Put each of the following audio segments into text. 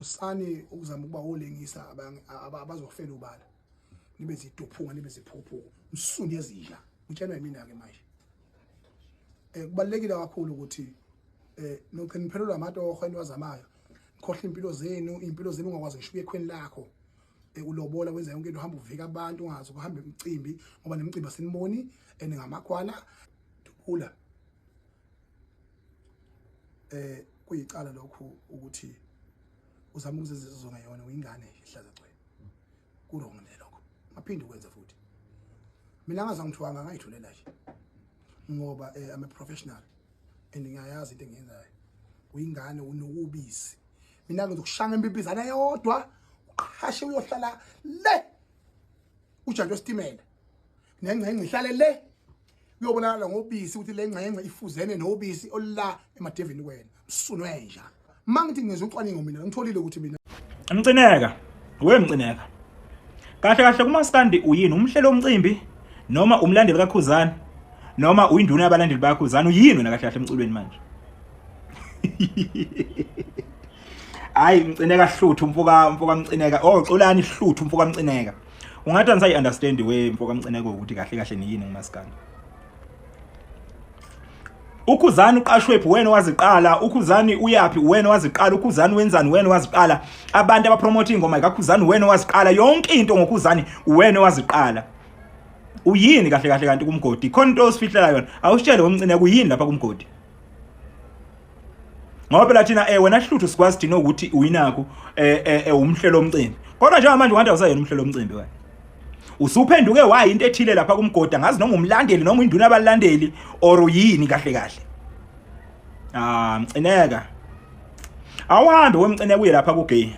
Musani ukuzama ukuba olengisa abazofela ubala. Nibe ziduphunga nibe ziphuphu. Msundu yezinja. Utshelwa yimina ke manje. Kubalekile kakhulu ukuthi nogcina niphelelwa amatoho eniwazamayo. Nikhohle impilo zenu, impilo zenu ungakwazi ngisho ukuya ekhweni lakho. Ulobola wenza yonke into, uhamba uvika abantu, ungazi ukuhamba imicimbi ngoba nemicimbi asiniboni and ngamakhwala dubula. Kuyicala lokhu ukuthi uzama ukuzenza ngeyona uyingane ihlaza cwe. Kurong nje lokho. Ngaphinde ukwenza futhi. Mina ngaze ngithiwanga ngayithulela nje. Ngoba I'm a professional and ngiyayazi into engiyenzayo. Uyingane unokubisi. Mina ngizokushanga impipizana yodwa uqhashe uyohlala le. Ujantshi wesitimela. Nengcengce ihlale le. Uyobonakala ngobisi ukuthi le ngcengce ifuzene nobisi olula emadevini kwena. Msunwenja. Mangithi ngenza ucwaningo mina ngitholile ukuthi mina Mcineka, we Mcineka. Kahle kahle kumaskandi uyini umhlelo omcimbi noma umlandeli kaKhuzani noma uyinduna yabalandeli baKhuzani uyini wena kahle kahle emculweni manje? Hayi Mcineka hluthu mfoka Mcineka. Oh Xolani hluthu mfoka Mcineka. Ungathi angisayi understand we mfoka Mcineka ukuthi kahle kahle niyini kumaskandi. Ukhuzani uqashwephi wena waziqala, ukhuzani uyapi wena waziqala, ukhuzani wenzani wena waziqala, abantu abapromote ingoma kakhuzani wena waziqala, yonke into ngokhuzani wena waziqala. Uyini kahle kahle kanti kumgodi? Khona into osifihlela yona. Awusitshele wemcine kuyini lapha kumgodi? Ngoba phela thina wena hluthu sikwazi thina ukuthi uyinakho umhlelo omcimbi. Kodwa njengamanje ungathi awusayena umhlelo omcimbi wena. Usuphenduke wayi into ethile lapha kumgodi, angazi noma umlandeli noma induna abalandeli or uyini kahle kahle. Ah Mcineka. Awuhambe wemcineka uye lapha ku gay.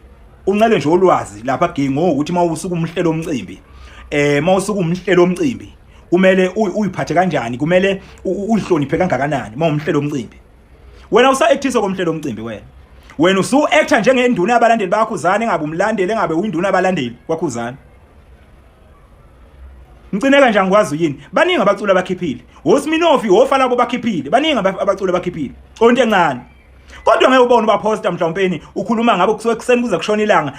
Uncele nje ulwazi lapha gay ngokuthi mawusuka umhlelo omcimbi. Mawusuka umhlelo omcimbi kumele uyiphathe kanjani, kumele uyihloniphe kangakanani mawumhlelo omcimbi. Wena usa-actisa komhlelo omcimbi wena. Wena usu-actor njengenduna yabalandeli baKhuzani, engabe umlandeli, engabe uyinduna yabalandeli kwaKhuzani. Mcineka nje angikwazi yini. Baningi abaculi abakhiphile. Osminofi, ofa labo bakhiphile. Baningi abaculi abakhiphile. Onto encane. Kodwa ngeke ubone ubaposta mhlawumpeni ukhuluma ngabo kusuke kuseni kuze kushona ilanga.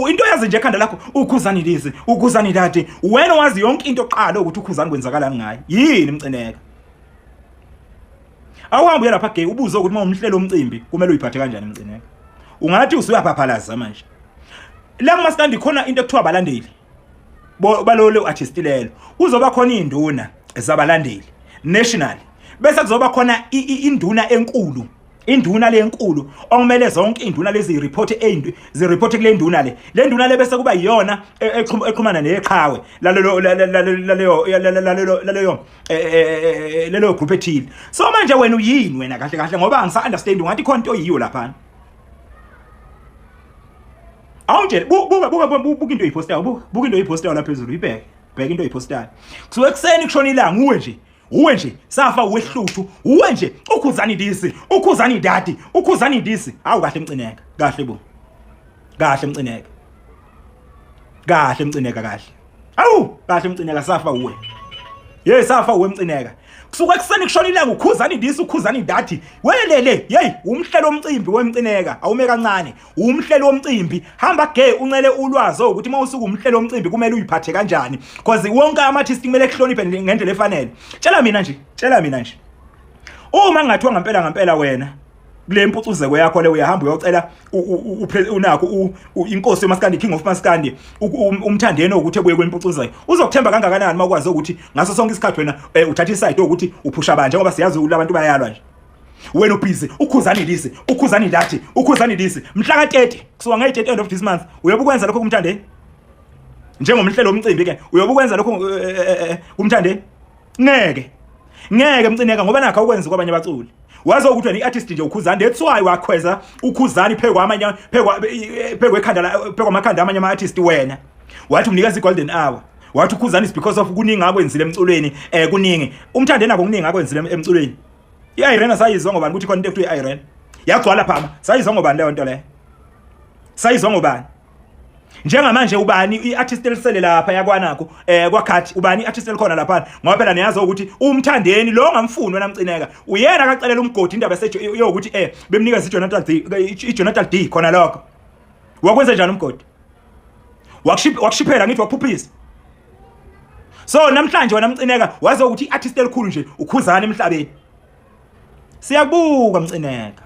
Into yazi nje ekhanda lakho uKhuzani lezi, uKhuzani that. Wena wazi yonke into oqala ukuthi uKhuzani kwenzakalani ngaye. Yini Mcineka? Awuhambe uye lapha gay ubuze ukuthi uma umhlelo omcimbi kumele uyiphathe kanjani Mcineka. Ungathi usuyaphaphalaza manje. La kumaskandi khona into ekuthiwa abalandeli. Balolo artist lelo. Kuzoba khona induna zabalandeli national. Bese kuzoba khona induna enkulu. Induna le enkulu okumele zonke induna lezi report zi report kule nduna le. Le nduna le bese kuba iyona exhumana neqhawe lalelo lalelo lalelo lelo group ethile. So manje wena uyini wena kahle kahle ngoba angisa understand ungathi khona into oyiyo lapha. Awunje buka buka buka into oyipostayo, buka into oyipostayo lapha phezulu, ibheke. Bheka into oyipostayo. Kusuke ekseni kushona ilanga uwe nje. Uwe nje safa wehluthu, uwe nje ukhuzani disi, ukhuzani dadi, ukhuzani disi. Hawu kahle Mcineka, kahle bo. Kahle Mcineka. Kahle Mcineka kahle. Hawu kahle Mcineka safa uwe. Hey safa uwe Mcineka. Kusuka ekseni kushona ilanga ukhuzani disi, ukhuzani dadi. Welele, hey umhlelo omcimbi weMcineka, awume kancane. Umhlelo womcimbi, hamba gay uncele ulwazi ukuthi uma usuka umhlelo womcimbi kumele uyiphathe kanjani. Because wonke ama artist kumele kuhloniphe ngendlela efanele. Tshela mina nje, tshela mina nje. Uma ngathiwa ngempela ngempela wena kule mpucuzeko yakho le uyahamba uyocela unakho inkosi yomaskandi, King of Maskandi, umthandeni ukuthi ebuye kwempucuzeko. Uzokuthemba kangakanani uma ukwazi ukuthi ngaso sonke isikhathi wena uthatha iside ukuthi uphusha banje ngoba siyazi ukuthi abantu bayalwa nje. Wena ubhizi ukhuzani lisi, ukhuzani lathi, ukhuzani lisi. Mhla ka 30 kusuka nge 30 end of this month uyobe ukwenza lokho kumthandeni. Njengomhlelo omcimbi ke uyobe ukwenza lokho kumthandeni. Ngeke. Ngeke Mcineka ngoba nakho ukwenza kwabanye abaculi. Wazi ukuthi wena iartist nje ukhuzani, that's why wakhweza ukhuzani phekwa amanye phekwa phekwa ekhanda phekwa amakhanda amanye ama artist wena. Wathi umnikeza igolden hour. Wathi ukhuzani is because of kuningi akwenzile emculweni, kuningi. Umthandeni akho kuningi akwenzile emculweni. I-Irene sayizwa ngobani ukuthi khona into ekuthiwa i-Irene. Yagcwala phama. Sayizwa ngobani leyo nto leyo? Sayizwa ngobani? Njengamanje ubani i-artist elisele lapha yakwanakho kwakhathi ubani i-artist elikhona lapha ngoba phela niyazi ukuthi umthandeni lo ongamfuni wena Mcineka uyena akacelela umgodi indaba yokuthi bemnikeza iJonathan D, iJonathan D khona lokho. Wakwenza njani umgodi? Wakushiphela ngithi wakuphuphisa. So namhlanje wena Mcineka waze ukuthi iartist elikhulu nje ukhuzana emhlabeni. Siyakubuka Mcineka.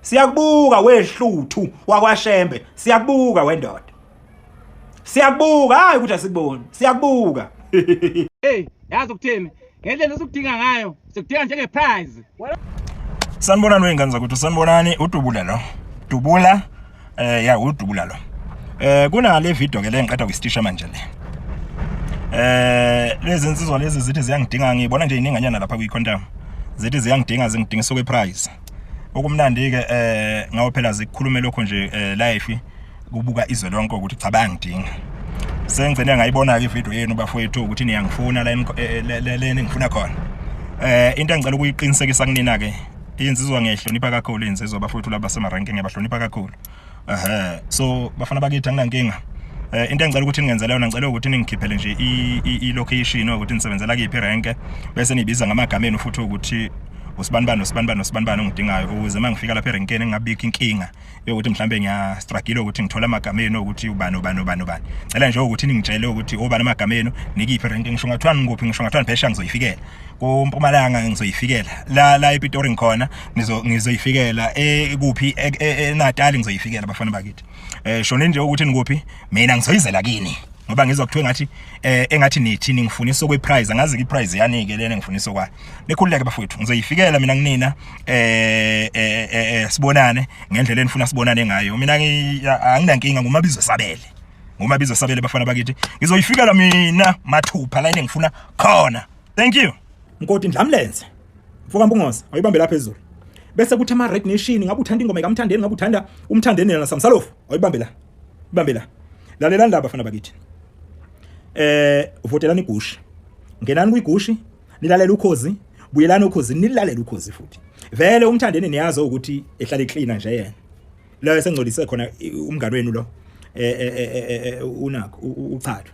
Siyakubuka wehluthu wakwaShembe. Siyakubuka wendoda. Siyakubuka hayi ukuthi asikuboni. Siyakubuka. Hey, yazi ukuthini? Ngendlela esukudinga ngayo, sikudinga njenge prize. Sanibonani wey'ngane zakwethu, sanibonani uDubula lo. Dubula eh ya uDubula lo. Eh kunale video ke le ngiqeda kuyistisha manje le. Eh lezi insizwa lezi zithi ziyangidinga ngibona nje ininganyana lapha kwi-quantum. Zithi ziyangidinga zingidingisa okwe prize. Okumnandi ke eh ngawo phela zikukhulume lokho nje eh live kubuka izwe lonke ukuthi cha bayangidinga sengigcine ngayibona-ke ividiyo yenu bafowethu ukuthi niyangifuna la eh, eh, le ningifuna khona eh into engicela ukuyiqinisekisa kunina-ke insizwa ngiyayihlonipha kakhulu insizwa bafowethu laba basemaranking ngiyabahlonipha kakhulu ehe so bafana bakithi anginankinga eh into engicela ukuthi ningenzele yona ngicela ukuthi ningikhiphele nje i location ukuthi nisebenzela kiphi irenke bese nibiza ngamagama enu futhi ukuthi usibanibani nosibanibani nosibanibani ongidingayo ukuze uma ngifika lapha erenkeni ngingabikho inkinga yokuthi mhlambe ngiya struggle ukuthi ngithola amagama enu ukuthi ubani ubani ubani ubani cela nje ukuthi ningitshele ukuthi obani amagama enu nikiphi rank ngisho ngathiwa ngikuphi ngisho ngathiwa phesha ngizoyifikela kuMpumalanga ngizoyifikela la la ePitori ngikhona ngizo ngizoyifikela ekuphi e, e, e, eNatal ngizoyifikela bafana bakithi eh shone nje ukuthi nikuphi mina ngizoyizela kini ngoba ngizwa kuthiwe ngathi eh engathi nithi ningifunisa okwe prize angazi ke prize yanike lena ngifunisa okwayo nikhululeke bafowethu ngizoyifikela mina kunina eh, eh, eh, eh sibonane ngendlela enifuna sibonane ngayo mina anginankinga ngumabizo sabele ngumabizo sabele bafana bakithi ngizoyifikela mina mathupha la engifuna khona thank you Nkoti Ndlamlenze mfoka Mpungose awuyibambe lapha phezulu bese kuthi ama Red Nation ngabe uthanda ingoma kaMthandeni ngabe uthanda uMthandeni yena Samsalofu awuyibambe la ibambe la lalelani la bafana bakithi eh votelani igushi ngenani kwigushi nilalele ukhozi buyelani ukhozi nilalele ukhozi futhi vele umthandeni niyazi ukuthi ehlala ecleaner nje yena la esengcolise khona umngane wenu lo eh, eh, eh, unakho uchatho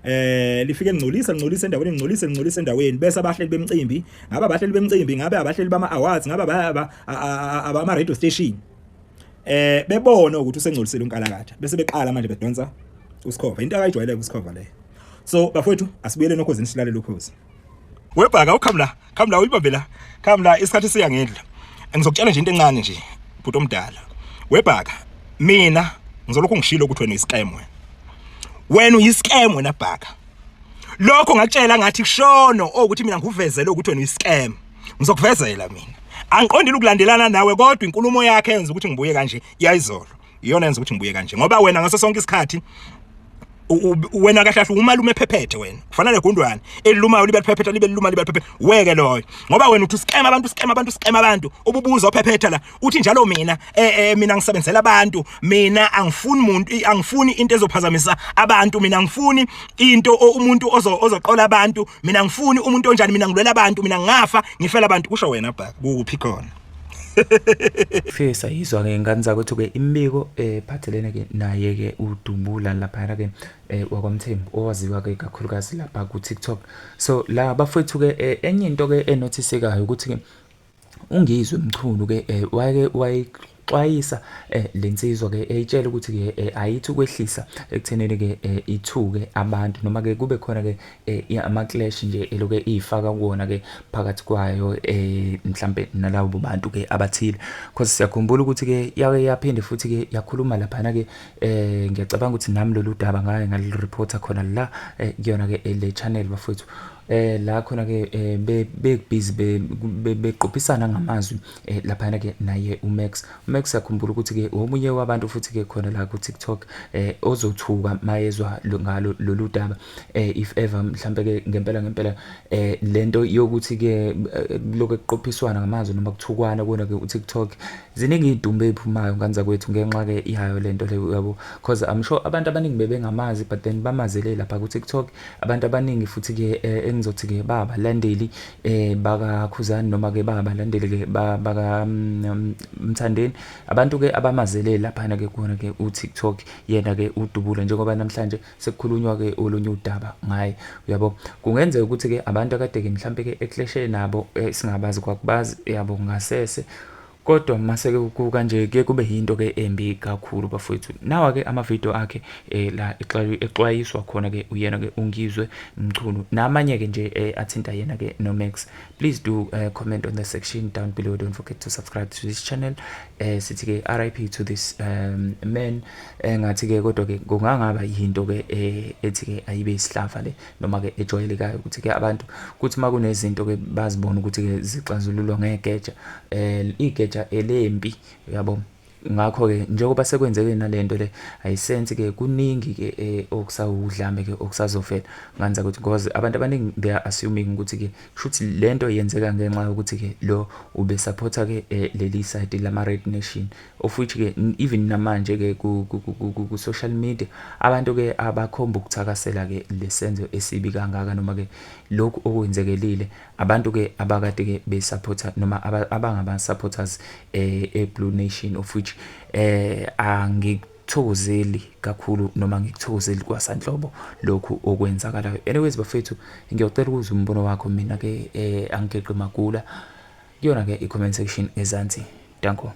eh lifike ngcolisa ngcolisa endaweni ngcolisa ngcolisa endaweni bese abahleli bemcimbi ngabe abahleli bemcimbi ngabe abahleli bama awards ngabe abama radio station eh bebona ukuthi usengcolisile unkalakatha bese beqala manje bedonsa usikhova into akayijwayele usikhova leyo so bafowethu asibuyele nokhozini silalele ukhozi webhaka ukham la kham la uyibambe la kham la isikhathi siya ngendlu ngizokutshela nje into encane nje bhuti omdala webhaka mina ngizolokhu ngishilo ukuthi wena uyiscam wena wena uyiscam wena bhaka lokho ngakutshela ngathi kushono ukuthi mina ngikuvezele ukuthi wena uyiscam ngizokuvezela mina angiqondile ukulandelana nawe kodwa inkulumo yakhe yenza ukuthi ngibuye kanje iyayizolo iyona yenza ukuthi ngibuye kanje ngoba wena ngaso sonke isikhathi wena kahle kahle umalume ephephethe wena kufana negundwane elilumayo libe liphephetha libe liluma libe liphephetha weke loyo ngoba wena uthi scam abantu scam abantu scam abantu ububuza ophephetha la uthi njalo mina eh, eh mina ngisebenzela abantu mina angifuni umuntu angifuni into ezophazamisa abantu mina ngifuni into umuntu ozoqola abantu mina ngifuni umuntu onjani mina ngilwela abantu mina ngafa ngifela abantu kusho wena bhaka kuphi khona Fike sayizwa ke ngane zakwethu ke imibiko ephathelene ke naye ke uDubula laphana ke eh, wakwaMthembu owaziwa ke kakhulukazi lapha ku TikTok. So la bafowethu ke eh, enye into ke enothisekayo ukuthi ke uNgizwe Mchunu ke eh, wake wayixwayisa eh, lensizwa ke eyitshela ukuthi ke eh, ayithi ukwehlisa ekuthenini ke ithuke abantu noma ke kube khona ke ama clash nje eloke ifaka kuwona ke phakathi kwayo mhlambe nalabo bantu ke abathile because siyakhumbula ukuthi ke yake yaphinde futhi ke yakhuluma laphana ke ngiyacabanga ukuthi nami lolu daba ngaye ngalireport khona la kuyona ke le channel bafowethu eh la khona ke eh, be busy beqophisana ngamazwi eh, laphana ke naye uMax uMax yakhumbula ukuthi ke omunye wabantu futhi ke khona la ku TikTok eh ozothuka mayezwa ngalo lolu daba eh if ever mhlambe ke ngempela ngempela eh lento yokuthi ke eh, lokho kuqophiswana ngamazwi noma kuthukwana kona ke uTikTok ziningi idumbe ephumayo ngane zakwethu ngenxa ke ihayo lento le yabo because I'm sure abantu abaningi bebengamazi but then bamazele lapha ku TikTok Abantu abaningi futhi ke eh, engizothi ke babalandeli eh bakaKhuzani noma ke babalandeli ke baka mm, Mthandeni abantu ke abamazele laphana ke kuona ke uTikTok yena ke udubula njengoba namhlanje sekukhulunywa ke olunye udaba ngaye uyabo kungenzeka ukuthi ke abantu akade ke mhlambe ke eclashe nabo eh, singabazi kwakubazi yabo ngasese. Kodwa mase ke kukanje kuye kube yinto ke embi kakhulu bafowethu. Nawa ke ama video akhe eh, la exwayiswa khona ke uyena ke uNgizwe Mchunu namanye ke nje eh, athinta yena ke no Max. Please do comment on the section down below. Don't forget to subscribe to this channel. Sithi ke RIP to this man. Ngathi ke kodwa ke kungangaba yinto ke ethi ke ayibe isihlava le noma ke ejwayelekayo ukuthi ke abantu kuthi uma kunezinto ke bazibona ukuthi ke zixazululwa ngegeja igeja elempi uyabo. Ngakho-ke njengoba sekwenzeke nalento le ayisensi ke kuningi ke okusawudlame ke okusazovela nganza ukuthi because abantu abaningi they are assuming ukuthi ke shuthi lento yenzeka ngenxa yokuthi ke lo ube supporter ke leli side lama Red Nation, of which ke even namanje ke ku social media abantu ke abakhomba ukuthakasela ke lesenzo esibi kangaka noma ke lokhu okwenzekelile abantu ke abakade ke besupporter noma abangaba supporters e Blue Nation, of which angikuthokozeli kakhulu noma ngikuthokozeli kwasanhlobo lokhu okwenzakalayo. Anyways bafethu, ngiyocela ukuzwa umbono wakho, mina ke angigeqi magula kuyona ke i-comment section ezansi. Danko.